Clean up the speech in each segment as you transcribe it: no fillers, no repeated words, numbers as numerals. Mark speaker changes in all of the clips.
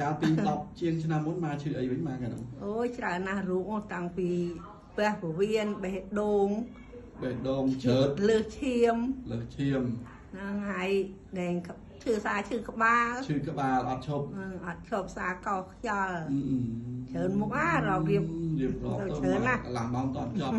Speaker 1: កាលពី10ជាងឆ្នាំមុនមកឈឺអីវិញមកកាលនោះ
Speaker 2: អូយច្រើនណាស់រូបតាំងពីពះពវៀនបេះដូង
Speaker 1: បេះដូងជ្រើត
Speaker 2: លើសឈាម
Speaker 1: លើសឈាម
Speaker 2: ហ្នឹងហើយដែងឈឺសាឈឺក្បាល
Speaker 1: ឈឺក្បាលអត់ឈប់
Speaker 2: អត់ឈប់សាកោខ្យល់ច្រើនមុខអារាប់រៀប
Speaker 1: រៀបរាប់ទៅច្រើនណាស់កន្លះម៉ោងតអត់ចប់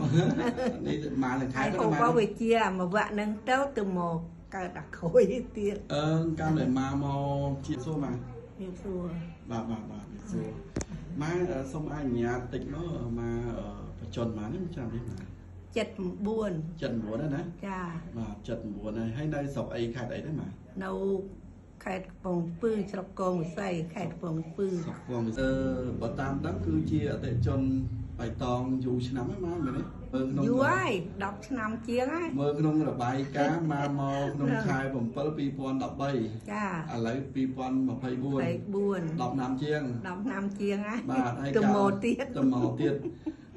Speaker 1: នេះមកនឹងខែ
Speaker 2: ទៅមកវាជាមួយវគ្គហ្នឹងទៅមកកើតអាក្រួយទៀត
Speaker 1: អឺកាលដែលមកជាសួរមក
Speaker 2: មានសួរ
Speaker 1: បាទបាទបាទមានសួរម៉ែសូមអនុញ្ញាតតិចមកមកបច្ចុប្បន្ននេះចាំនេះមក
Speaker 2: 79
Speaker 1: 79ណា
Speaker 2: ចា
Speaker 1: បាទ79ហើយហើយនៅស្រុកអីខេត្តអីដែរម៉ា
Speaker 2: នៅខេត្តកំពង់ពឺស្រុកកងវិស័យខេត្តកំពង់ពឺ
Speaker 1: ស្រុកកងវិស័យបើតាមដឹងគឺជាអតិជនបៃតងយូរឆ្នាំហើយម៉ាមែនទេ
Speaker 2: មើលក្នុងយូរហើយ10ឆ្នាំជាងហើយ
Speaker 1: មើលក្នុងរបាយការណ៍មកក្នុងខែ7 2013
Speaker 2: ចា
Speaker 1: ឥឡូវ2024 10ឆ្នាំជាង
Speaker 2: 10ឆ្នាំជាងហើយ
Speaker 1: បាទហើយ
Speaker 2: ទៅមកទៀត
Speaker 1: ទៅមកទៀត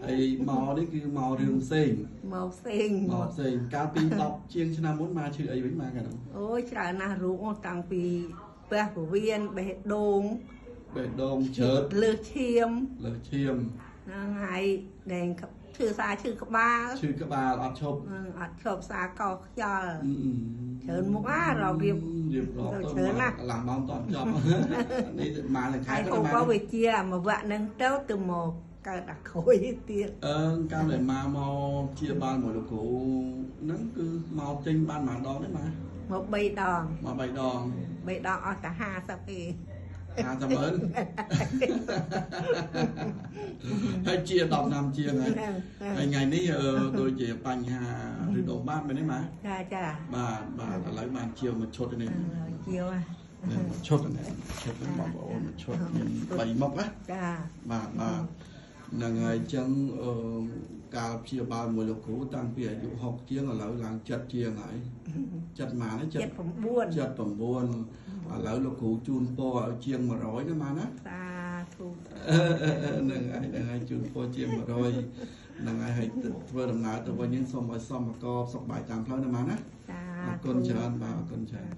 Speaker 1: ហើយមកនេះគឺមករឿងផ្សេង
Speaker 2: មកផ្សេង
Speaker 1: មកផ្សេងកាលពី10ជាងឆ្នាំមុនមកឈឺអីវិញមកកាលនោះ
Speaker 2: អូយច្រើនណាស់រូបតាំងពីពះពវៀនបេះដូង
Speaker 1: បេះដូងជ្រើត
Speaker 2: លើសឈាម
Speaker 1: លើសឈាម
Speaker 2: ហ្នឹងហើយដែងឈឺសាឈឺក្បាល
Speaker 1: ឈឺក្បាលអត់ឈប់
Speaker 2: អត់ឈប់សាកោខ្យល់ច្រើនមុខអារាប់រៀប
Speaker 1: រៀបរាប់ទៅច្រើនណាស់កន្លះម៉ោងតអត់ចប់នេះមកនឹងខែ
Speaker 2: ទៅមកវាជាមួយវគ្គហ្នឹងទៅមកកើតអាក្រួយទៀត
Speaker 1: អឺកាលដែលមកជាបាលមួយលោកគ្រូហ្នឹងគឺមកចេញបានមួយដងទេម៉ា
Speaker 2: មក3ដង
Speaker 1: មក3ដង
Speaker 2: 3ដងអស់តែ50ទេ
Speaker 1: 50ម៉ឺនហើយជា10ឆ្នាំជាងហើយហើយថ្ងៃនេះដូចជាបញ្ហាឬដងបាតមែនទេម៉ា
Speaker 2: ចាចា
Speaker 1: បាទបាទឥឡូវបានជាមួយឈុតនេះ
Speaker 2: ជា
Speaker 1: មួយឈុតនេះឈុតនេះបងប្អូនមួយឈុតមាន3មុខណា
Speaker 2: ចា
Speaker 1: បាទបាទហ្នឹងហើយអញ្ចឹងកាលព្យាបាលមួយលោកគ្រូតាំងពីអាយុ60ជាងឥឡូវឡើង70ជាងហើយ70ម៉ាន
Speaker 2: 79
Speaker 1: 79ឥឡូវលោកគ្រូជូនពរឲ្យជាង100ណាម៉ាណា
Speaker 2: សាធុ
Speaker 1: ហ្នឹងហើយហ្នឹងហើយជូនពរជាង100ហ្នឹងហើយហើយធ្វើដំណើរទៅវិញសូមឲ្យសមកសុខបាយតាមផ្លូវណាម៉ាណា
Speaker 2: ចា
Speaker 1: អរគុណច្រើនបាទអរគុណច្រើន។